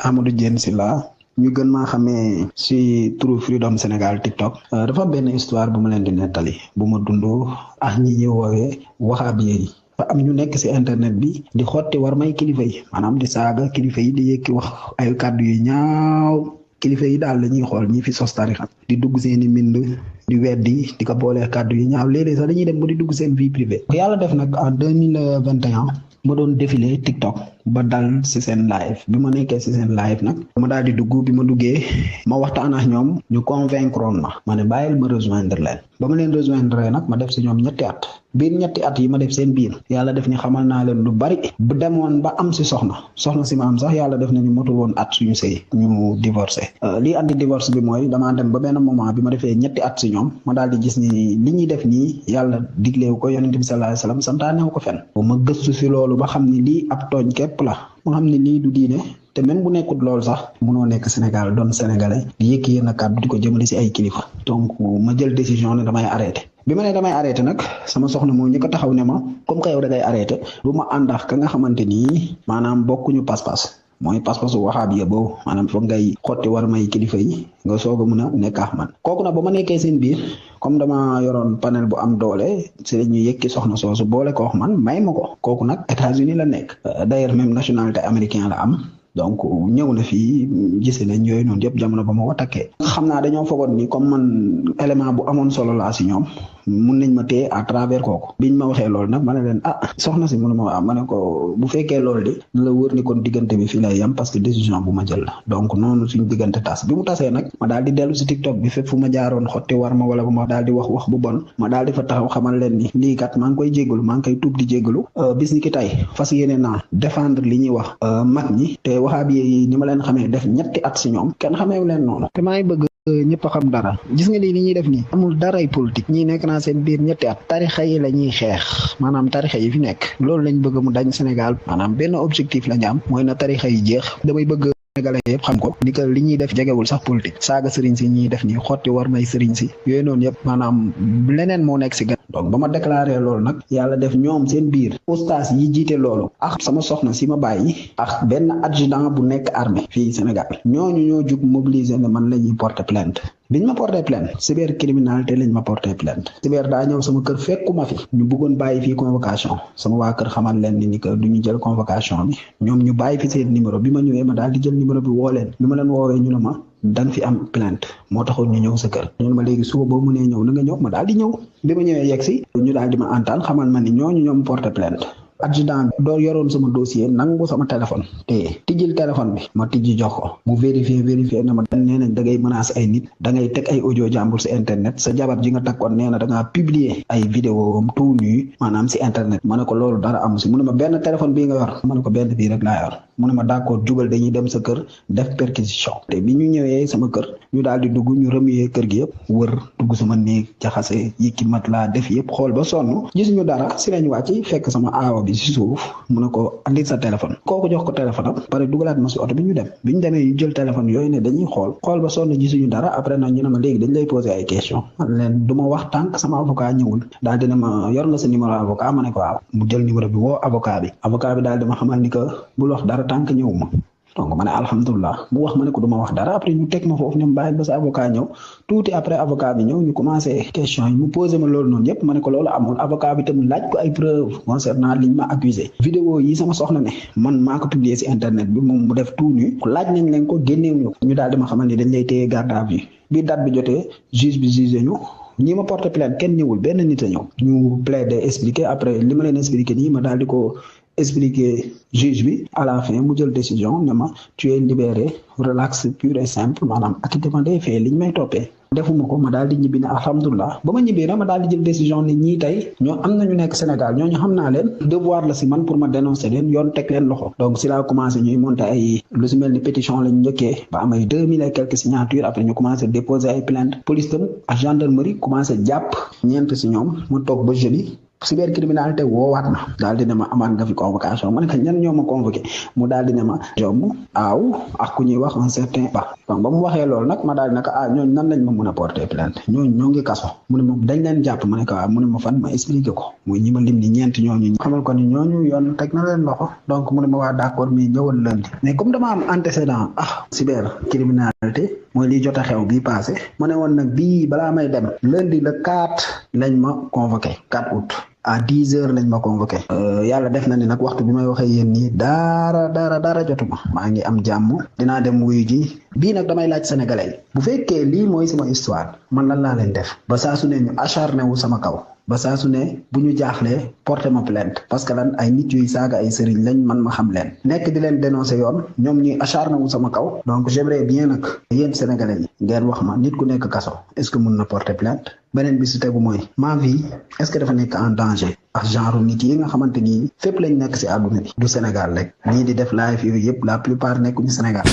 Amadou Diène Sylla ñu gën maa xamee si turu Freedom Sénégal TikTok. Dafa am benn histoire bu ma leen di nettali bu ma dund ak ñi ñuy woowee waxaabiye yi. fa am ñu nekk si internet bi di xotti war may kilifa yi maanaam di saaga kilifa yi di yëkki wax ay kàddu yu ñaaw kilifa yi daal la ñuy xool ñi fi sos tarixa di dugg seeni mbind di weddi di ko boolee kàddu yu ñaaw léeg-léeg sax dañuy dem ba di dugg seen vie privée. yàlla def nag en 2021 ma doon défilé TikTok ba dal si seen live bi ma nekkee si seen live nag ma daal di dugg bi ma duggee ma waxtaan ak ñoom ñu convaincre ma ne bàyyil ma rejoindre leen ba ma leen rejoindre nag ma def si ñoom ñetti at biir ñetti at yi ma def seen biir yàlla def ni xamal naa leen lu bari bu demoon ba am si soxna si ma am sax yàlla def na ñu motul woon at suñu sëy ñu divorcé lii andi divorce bi mooy damaa dem ba benn moment bi ma defee ñetti at si ñoom ma daal di gis ni li ñuy def nii yàlla digleewu ko yonent bi sallallahu alayhi wasallam santaanewu ko fen ma gëstu si loolu ba xam ni lii ab tooñ képp la ma xam ni lii du diine te même bu nekkut loolu sax mënoo nekk Sénégal doon sénégalais di yëkki yenn kàddu di ko jëmale si ay kilifa donc ma jël décision ne damay arrêté bi ma ne damay arrêté nag sama soxna moo ñi ko taxaw ne ma comme que yow da ngay arrêté du ma àndax ka nga xamante nii maanaam bokkuñu pas-pas mooy pas-pasu waxaabiya boobu maanaam foog ngay xotti war may kilifa yi nga soog a mun a nekk ak man kooku nag ba ma nekkee seen biir comme dama yoroon panel bu am doole si la ñuy yëkki soxna soosu boole ko wax man may ma ko kooku nag États-Unis la nekk d'ailleurs même nationalité américain la am donc ñëw na fii gise nañ yooyu noonu yëpp jamono ba ma ko takkee xam naa dañoo fogoon ni comme man élément bu amoon solo laa si ñoom mun nañ ma téye à travers kooku biñ ma waxee loolu nag ma ne leen soxna si mënu ma waa ma ne ko bu fekkee loolu de na la wër ni kon diggante bi fii lay yam parce que décision bu ma jël la donc noonu suñu diggante tas bi mu tasee nag ma daal di dellu si TikTok bi fépp fu ma jaaroon xotti war ma wala bu ma daal di wax bu bon ma daal di fa taxaw xamal leen ni lii kat maa ngi koy jéggalu maa ngi koy tuub di jéggalu bis ni ki tey fas yéene naa défendre li ñuy wax mag ñi te waxaabi yi ni ma leen xamee def ñetti at si ñoom kenn xamee leen noonu te maa ngi bëgg ñëpp a xam dara gis nga lii li ñuy def nii amul daray politique ñii nekk naa seen biir ñetti at tarixa yi la ñuy xeex maanaam tarixa yi fi nekk loolu lañ bëgg mu dañ Sénégal maanaam benn objectif la ñu am mooy na tarixa yi jeex damay bëgg Sénégalais yëpp xam ko ni que li ñuy def jegewul sax politique saaga sëriñ si ñuy def nii xotti war may sëriñ si yooyu noonu yëpp maanaam leneen moo nekk si gan donc ba ma déclaré loolu nag yàlla def ñoom seen biir ustaas yi jiite loolu ak sama soxna si ma bàyyi ak benn adjudant bu nekk armée fii Sénégal ñooñu ñoo jug mobiliser ne man la ñuy porter plainte biñ ma porté plainte cybercriminalité lañ ma porté plainte cyber daa ñëw sama kër fekkuma fi ñu bëggoon bàyyi fii convocation sama waa kër xamal leen ni que du ñu jël convocation bi ñoom ñu bàyyi fi seen numéro bi ma ñëwee ma daal di jël numéro bi woo leen bi ma leen woowee ñu ne ma dañ fi am plainte moo taxoon ñu ñëw sa kër ñu ne ma léegi suba boo mënee ñëw na nga ñëw ma daal di ñëw bi ma ñëwee yegg si ñu daal di ma antaan xamal ma ni ñooñu ñoom porté plainte adjudant bi doo yoroon sama dossier nangu sama téléphone te tijjil téléphone bi ma tijji jox ko mu vérifier na ma nee nañ da ngay menacer ay nit da ngay teg ay audio jàmbur si internet sa jabar ji nga takkoon nee na da ngaa publier ay vidéo am tout nu maanaam si internet ma ne ko loolu dara amu si mu ne ma benn téléphone bii nga yor ma ne ko benn bii rek laa yor mu ne ma d'accord jugal dañuy dem sa kër def perquisition te bi ñu ñëwee sama kër ñu daal di dugg ñu remuer kër gi yëpp wër dugg sama néeg jaxase yëkki mat laa def yëpp xool ba sonn gisuñu dara si lañ wàcc fekk sama aawa bi si suuf mu ne ko andi sa téléphone kooku jox ko téléphone am pare dugalaat ma si oto bi ñu dem bi ñu demee ñu jël téléphone yooyu ne dañuy xool ba sonn gisuñu dara après nag ñu ne ma léegi dañ lay poser ay question man leen du ma wax tànk sama avocat ñëwul daal dina ma yor nga sa numéro avocat ma ne ko waaw mu jël numéro bi woo avocat bi daal di ma xamal ni que bul wax dara tànk ñëwuma donc ma ne alhamdulilah mu wax ma ne ko du ma wax dara après ñu teg ma foofu ne ma bàyyi ba sa avocat ñëw tuuti après avocat bi ñëw ñu commencé question yi mu posé ma loolu noonu yëpp ma ne ko loolu amul avocat bi tam laaj ko ay preuve concernant liñ ma accusé vidéo yi sama soxna ne man maa ko publier si internet bi moom mu def tout nu laaj nañ leen ko génneewuñu ko ñu daal di ma xamal ni dañ lay téye garde à vue bi date bi jotee juge bi jugé ñu ñi ma porté plainte kenn ñëwul benn nit a ñëw ñu plaider expliqué après li ma leen expliqué nii ma daal di ko expliquer juge bi à la fin mu jël décision ne ma tu es libéré relax pur et simple maanaam acquittement des faits liñ may toppee defuma ko ma daal di ñibbi ne alhamdulilah ba ma ñibbee nag ma daal di jël décision ne ñii tey ñoo am nañu nekk Sénégal ñooñu xam naa leen devoir la si man pour ma dénoncer leen yoon teg leen loxo donc si laa commencé ñuy monter ay lu si mel ni pétition lañ njëkkee ba am ay 2000 et quelques signatures après ñu commencé déposer ay plainte police tam ak gendarmerie commencé jàpp ñeent si ñoom mu toog ba jeudi cybercriminalité woowaat ma daal di ne ma amaat nga fi convocation ma ne ko ñan ñoo ma convoqué mu daal di ne ma jomb aaw ak ku ñuy wax un certain ba donc ba mu waxee loolu nag ma daal di ne ko ñooñu nan lañ ma mën a porter plainte ñooñu ñoo ngi kaso mu ne ma dañ leen jàpp ma ne ko mu ne ma fan ma expliqué ko muy ñi ma lim ni ñeent ñooñu xamal ko ni ñooñu yoon teg na leen loxo donc mu ne ma waa d'accord mais ñëwal lundi mais comme dama am antécédent cybercriminalité mooy liy jot a xew bii passé ma ne woon nag bii balaa may dem lundi le 4 lañ ma convoqué 4 août à 10 heures lañ ma convoqué yàlla def na ni nag waxtu bi may waxee yéen nii dara jotuma maa ngi am jàmm dinaa dem wuyu ji bii nag damay laaj sénégalais yi bu fekkee lii mooy sama histoire man lan laa leen def ba saa su ne ñu acharné wu sama kaw ba saa su ne bu ñu jaaxlee porté ma plainte parce que lan ay nit yuy saaga ay sëriñ lañ man ma xam leen nekk di leen dénoncer yoon ñoom ñuy acharné wu sama kaw donc j'aimerais bien nag yéen sénégalais yi ngeen wax ma nit ku nekk kaso est-ce que mun na porter plainte beneen bi si tegu mooy ma vie est-ce que dafa nekk en danger ak genre nit yi nga xamante ni fépp lañ nekk si àdduna bi du Sénégal rek ñii di def live yooyu yëpp la plupart nekkuñu Sénégal